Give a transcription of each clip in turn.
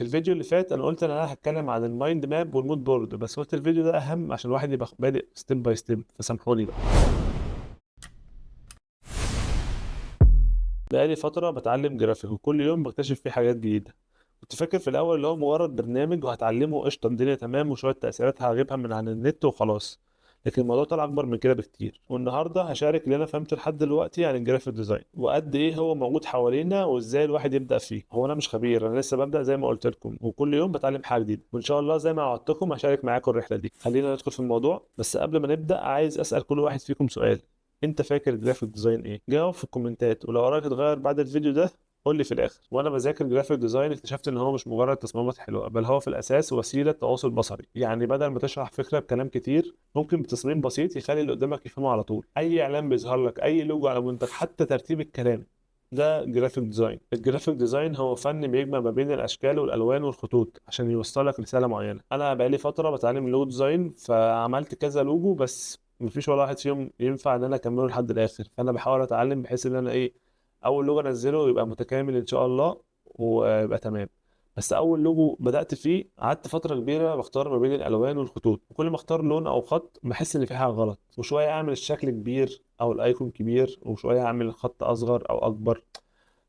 في الفيديو اللي فات انا قلت ان انا هتكلم عن ال mind map وال mood board، بس قلت الفيديو ده اهم عشان الواحد يبقى بادئ step by step، فسامحوني بقى. بقالي فترة بتعلم جرافيك وكل يوم بكتشف فيه حاجات جديدة. كنت فاكر في الاول اللي هو مجرد برنامج وهتعلمه قشطه الدنيا تمام وشوية تاثيرات هجيبها من على النت وخلاص، لكن الموضوع طلع اكبر من كده بكتير. والنهارده هشارك اللي انا فهمته لحد دلوقتي عن ال graphic design وقد ايه هو موجود حوالينا وازاي الواحد يبدا فيه. هو انا مش خبير، انا لسه ببدا زي ما قلت لكم، وكل يوم بتعلم حاجة جديدة، وان شاء الله زي ما وعدتكم هشارك معاكم الرحلة دي. خلينا ندخل في الموضوع، بس قبل ما نبدا عايز اسال كل واحد فيكم سؤال: انت فاكر ال graphic design ايه؟ جاوب في الكومنتات، ولو رايك اتغير بعد الفيديو ده قول لي في الاخر. وانا بذاكر graphic design اكتشفت ان هو مش مجرد تصميمات حلوة، بل هو في الاساس وسيلة تواصل بصري. يعني بدل ما تشرح فكرة بكلام كتير، ممكن بتصميم بسيط يخلي اللي قدامك يفهمه على طول. اي اعلان بيظهر لك، اي لوجو على منتج، حتى ترتيب الكلام، ده graphic design. ال graphic design هو فن بيجمع ما بين الاشكال والالوان والخطوط عشان يوصلك رسالة معينة. انا بقالي فترة بتعلم logo design، فعملت كذا لوجو بس مفيش ولا واحد فيهم ينفع ان انا اكمله لحد الاخر. فانا بحاول اتعلم بحيث ان انا ايه، اول لوجو انزله يبقى متكامل ان شاء الله ويبقى تمام. بس اول لوجو بدات فيه قعدت فترة كبيرة بختار ما بين الالوان والخطوط، وكل ما اختار لون او خط بحس ان في حاجة غلط، وشوية اعمل الشكل كبير او ال icon كبير، وشوية اعمل الخط اصغر او اكبر.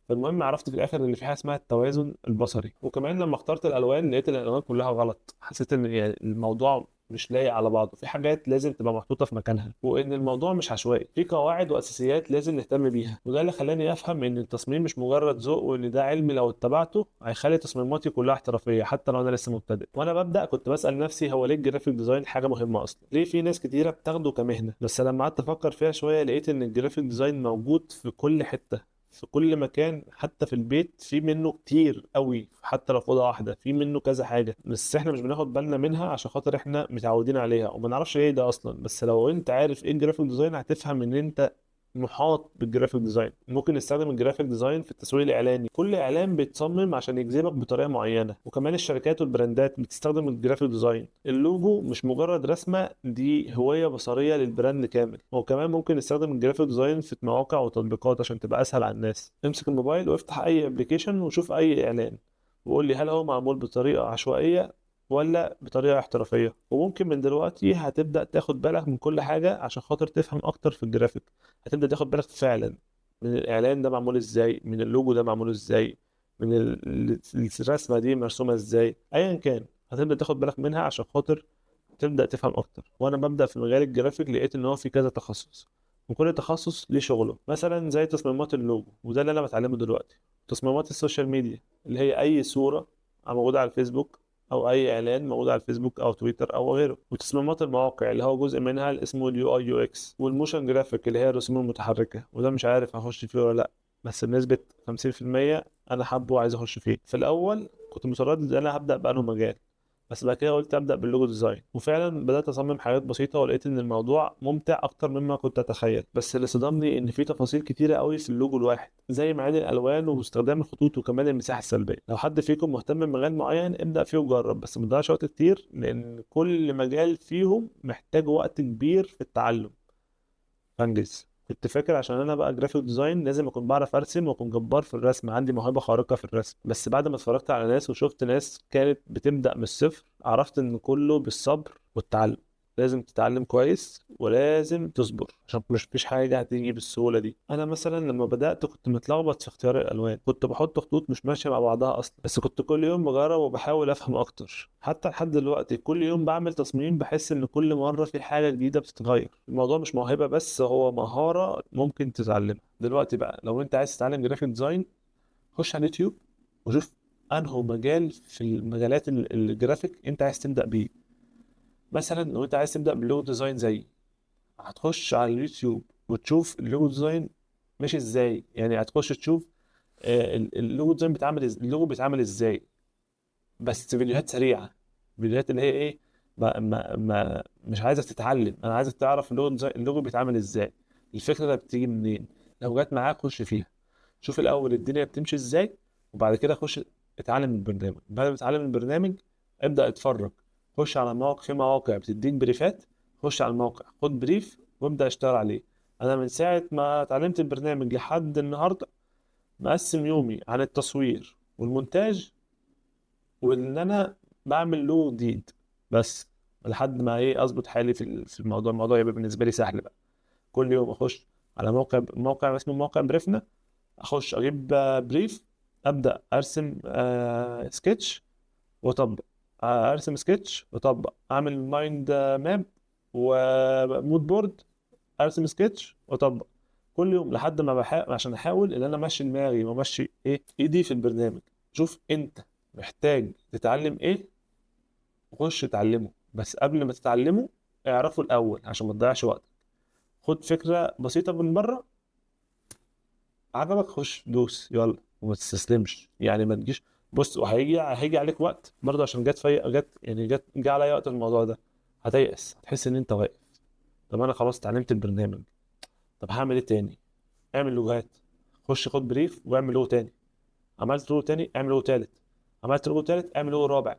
فالمهم عرفت في الاخر ان في حاجة اسمها التوازن البصري. وكمان لما اخترت الالوان لقيت الالوان كلها غلط، حسيت ان يعني الموضوع مش لايق على بعضه، في حاجات لازم تبقى محطوطة في مكانها، وان الموضوع مش عشوائي، في قواعد واساسيات لازم نهتم بيها. وده اللي خلاني افهم ان التصميم مش مجرد ذوق، وان ده علم لو اتبعته هيخلي تصميماتي كلها احترافية حتى لو انا لسه مبتدئ. وانا ببدا كنت بسال نفسي، هو ليه ال graphic design حاجة مهمة اصلا؟ ليه في ناس كتيرة بتاخده كمهنه؟ بس لما قعدت افكر فيها شوية لقيت ان ال graphic design موجود في كل حتة، في كل مكان، حتى في البيت في منه كتير قوي، حتى لو في اوضة واحدة في منه كذا حاجة، بس احنا مش بناخد بالنا منها عشان خاطر احنا متعودين عليها وما نعرفش ايه ده اصلا. بس لو انت عارف ايه ال graphic design هتفهم ان انت محاط بال graphic design. ممكن نستخدم ال graphic design في التسويق الاعلاني، كل اعلان بيتصمم عشان يجذبك بطريقة معينة، وكمان الشركات والبراندات بتستخدم ال graphic design. اللوجو مش مجرد رسمه، دي هوية بصريه لل brand كامل. وكمان ممكن نستخدم ال graphic design في مواقع وتطبيقات عشان تبقى اسهل على الناس. امسك الموبايل وافتح اي application وشوف اي اعلان وقول لي هل هو معمول بطريقة عشوائية ولا بطريقة احترافية. وممكن من دلوقتي هتبدأ تاخد بالك من كل حاجة عشان خاطر تفهم أكتر في الجرافيك. هتبدأ تاخد بالك فعلا من الإعلان ده معمول إزاي، من اللوجو ده معمول إزاي، من الرسمة دي مرسومة إزاي، أيا كان هتبدأ تاخد بالك منها عشان خاطر تبدأ تفهم أكتر. وأنا ببدأ في مجال الجرافيك لقيت إن هو في كذا تخصص، وكل تخصص ليه شغله. مثلا زي تصميمات اللوجو، وده اللي أنا بتعلمه دلوقتي، تصميمات ال social media اللي هي أي صورة موجودة على الفيسبوك او اي اعلان موجود على الفيسبوك او تويتر او غيره، وتصميمات المواقع اللي هو جزء منها اللي اسمه ال UI UX، وال motion graphic اللي هي الرسوم المتحركة، وده مش عارف هخش فيه ولا لا، بس بنسبة 50% انا حابة وعايز اخش فيه. في الاول كنت متردد ان انا هبدا بانه مجال، بس بعد كده قلت ابدا بال logo design، وفعلا بدات اصمم حاجات بسيطة ولقيت ان الموضوع ممتع اكتر مما كنت اتخيل. بس اللي صدمني ان في تفاصيل كتيرة قوي في اللوجو الواحد، زي معاني الالوان واستخدام الخطوط وكمان المساحة السلبية. لو حد فيكم مهتم بمجال معين ابدا فيه وجرب، بس ما تضيعش وقت كتير لان كل مجال فيهم محتاج وقت كبير في التعلم. فانجز. كنت فاكر عشان انا بقى graphic design لازم اكون بعرف ارسم واكون جبار في الرسم، عندي موهبة خارقة في الرسم. بس بعد ما اتفرجت على ناس وشفت ناس كانت بتبدا من الصفر، عرفت ان كله بالصبر والتعلم. لازم تتعلم كويس ولازم تصبر عشان مش فيش حاجة هتيجي بالسهولة دي. انا مثلا لما بدات كنت متلخبط في اختيار الالوان، كنت بحط خطوط مش ماشية مع بعضها اصلا، بس كنت كل يوم بجرب وبحاول افهم اكتر. حتى لحد دلوقتي كل يوم بعمل تصميم بحس ان كل مرة في حاجة جديدة بتتغير. الموضوع مش موهبة بس، هو مهارة ممكن تتعلمها. دلوقتي بقى لو انت عايز تتعلم graphic design خش على اليوتيوب وشوف انه مجال في المجالات الجرافيك انت عايز تبدا بيه. مثلا لو انت عايز تبدا بال logo design زيي، هتخش على اليوتيوب وتشوف ال logo design ماشي ازاي. يعني هتخش تشوف ال logo design بيتعمل اللوجو بيتعمل ازاي، بس فيديوهات سريعة، فيديوهات اللي هي ايه، ما ما ما مش عايزك تتعلم، انا عايزك تعرف ال logo design، اللوجو بيتعمل ازاي، الفكرة ده بتيجي منين. لو جت معاك خش فيها، شوف الاول الدنيا بتمشي ازاي، وبعد كده خش اتعلم البرنامج. بعد ما تتعلم البرنامج ابدا اتفرج، خش على مواقع، في مواقع بتديك briefات، خش على الموقع خد brief وابدا اشتغل عليه. انا من ساعة ما اتعلمت البرنامج لحد النهارده مقسم يومي عن التصوير والمونتاج وان انا بعمل لوجو جديد بس، لحد ما ايه اظبط حالي في الموضوع. الموضوع يبقى بالنسبة لي سهل بقى. كل يوم اخش على موقع اسمه موقع بريفنا، اخش اجيب brief، ابدا ارسم سكتش واطبق، ارسم سكتش واطبق، اعمل mind map و mood board، ارسم سكتش واطبق كل يوم لحد ما بحاول، عشان احاول ان انا امشي دماغي وامشي ايه ايدي في البرنامج. شوف انت محتاج تتعلم ايه وخش اتعلمه، بس قبل ما تتعلمه اعرفه الاول عشان ما تضيعش وقتك. خد فكرة بسيطة من بره، عجبك خش دوس يلا وما تستسلمش. يعني ما تجيش بص، وهيجي عليك وقت برضه، عشان جت في جت يعني جت جه عليا وقت الموضوع ده، هتيأس، هتحس ان انت واقف. طب انا خلاص اتعلمت البرنامج، طب هعمل ايه تاني؟ اعمل لوجوهات، خش خد brief واعمل لوجو تاني. عملت لوجو تاني، اعمل لوجو تالت. عملت لوجو تالت، اعمل لوجو رابع.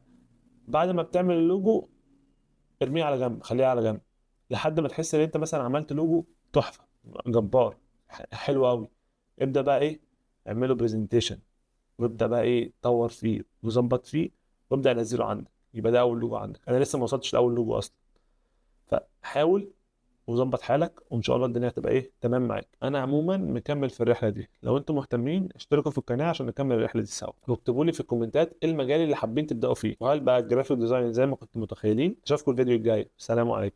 بعد ما بتعمل اللوجو ارميه على جنب، خليه على جنب لحد ما تحس ان انت مثلا عملت لوجو تحفة جبار حلو قوي. ابدا بقى ايه، اعمله presentation، وابدا بقى ايه طور فيه وظبط فيه، وابدا نزله عندك. يبقى ده اول لوجو عندك. انا لسه ما وصلتش لاول لوجو اصلا. فحاول وظبط حالك، وان شاء الله الدنيا هتبقى ايه تمام معاك. انا عموما مكمل في الرحلة دي، لو انتم مهتمين اشتركوا في القناة عشان نكمل الرحلة دي سوا، واكتبوا لي في الكومنتات ايه المجال اللي حابين تبداوا فيه، وهل بقى ال graphic design زي ما كنتم متخيلين. اشوفكم الفيديو الجاي، سلام عليكم.